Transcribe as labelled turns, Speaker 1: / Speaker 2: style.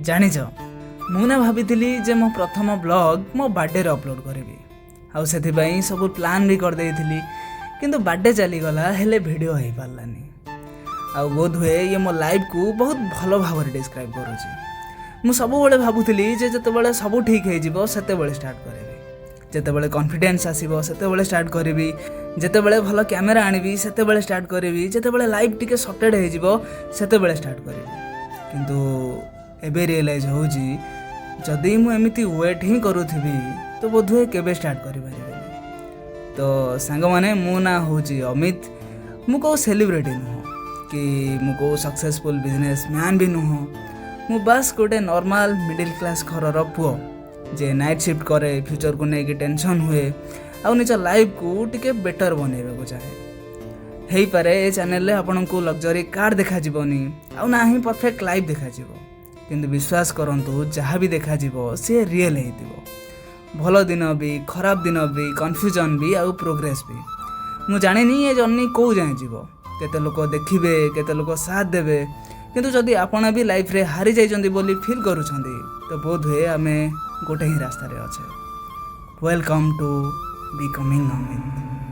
Speaker 1: ଜାଣିଛ, ମୁଁ ନା ଭାବିଥିଲି ଯେ ମୋ ପ୍ରଥମ ବ୍ଲଗ୍ ମୋ ବାର୍ଥଡେରେ ଅପଲୋଡ଼ କରିବି, ଆଉ ସେଥିପାଇଁ ସବୁ ପ୍ଲାନ୍ ବି କରିଦେଇଥିଲି। କିନ୍ତୁ ବାର୍ଥଡେ ଚାଲିଗଲା, ହେଲେ ଭିଡ଼ିଓ ହେଇପାରିଲାନି। ଆଉ ବୋଧହୁଏ ଇଏ ମୋ ଲାଇଫ୍କୁ ବହୁତ ଭଲ ଭାବରେ ଡିସ୍କ୍ରାଇବ୍ କରୁଛି। ମୁଁ ସବୁବେଳେ ଭାବୁଥିଲି ଯେ ଯେତେବେଳେ ସବୁ ଠିକ୍ ହେଇଯିବ, ସେତେବେଳେ ଷ୍ଟାର୍ଟ କରିବି। ଯେତେବେଳେ କନଫିଡେନ୍ସ ଆସିବ, ସେତେବେଳେ ଷ୍ଟାର୍ଟ କରିବି। ଯେତେବେଳେ ଭଲ କ୍ୟାମେରା ଆଣିବି, ସେତେବେଳେ ଷ୍ଟାର୍ଟ କରିବି। ଯେତେବେଳେ ଲାଇଫ୍ ଟିକେ ସର୍ଟେଡ଼ ହେଇଯିବ, ସେତେବେଳେ ଷ୍ଟାର୍ଟ କରିବି। କିନ୍ତୁ ଏବେ ରିଏଲାଇଜ୍ ହେଉଛି, ଯଦି ମୁଁ ଏମିତି ୱେଟ୍ ହିଁ କରୁଥିବି, ତ ବୋଧହୁଏ କେବେ ଷ୍ଟାର୍ଟ କରିପାରିବିନି। ତ ସାଙ୍ଗମାନେ, ମୋ ନାଁ ହେଉଛି ଅମିତ। ମୁଁ କେଉଁ ସେଲିବ୍ରିଟି ନୁହଁ କି ମୁଁ କେଉଁ ସକ୍ସେସଫୁଲ୍ ବିଜନେସ୍ ମ୍ୟାନ୍ ବି ନୁହଁ। ମୁଁ ବାସ୍ ଗୋଟେ ନର୍ମାଲ୍ ମିଡ଼ିଲ୍ କ୍ଲାସ୍ ଘରର ପୁଅ, ଯେ ନାଇଟ୍ ସିଫ୍ଟ କରେ, ଫ୍ୟୁଚର୍କୁ ନେଇକି ଟେନସନ୍ ହୁଏ ଆଉ ନିଜ ଲାଇଫ୍କୁ ଟିକେ ବେଟର୍ ବନେଇବାକୁ ଚାହେଁ। ହେଇପାରେ ଏ ଚ୍ୟାନେଲରେ ଆପଣଙ୍କୁ ଲକ୍ଜରୀ କାର୍ ଦେଖାଯିବନି ଆଉ ନା ହିଁ ପରଫେକ୍ଟ ଲାଇଫ୍ ଦେଖାଯିବ, କିନ୍ତୁ ବିଶ୍ୱାସ କରନ୍ତୁ, ଯାହା ବି ଦେଖାଯିବ ସିଏ ରିଏଲ୍ ହେଇଥିବ। ଭଲ ଦିନ ବି, ଖରାପ ଦିନ ବି, କନଫ୍ୟୁଜନ୍ ବି ଆଉ ପ୍ରୋଗ୍ରେସ୍ ବି। ମୁଁ ଜାଣିନି ଏ ଜର୍ଣ୍ଣି କେଉଁ ଯାଏଁ ଯିବ, କେତେ ଲୋକ ଦେଖିବେ, କେତେ ଲୋକ ସାଥ ଦେବେ। କିନ୍ତୁ ଯଦି ଆପଣ ବି ଲାଇଫ୍ରେ ହାରି ଯାଇଛନ୍ତି ବୋଲି ଫିଲ୍ କରୁଛନ୍ତି, ତ ବୋଧହୁଏ ଆମେ ଗୋଟେ ହିଁ ରାସ୍ତାରେ ଅଛେ। Welcome to Becoming Amit.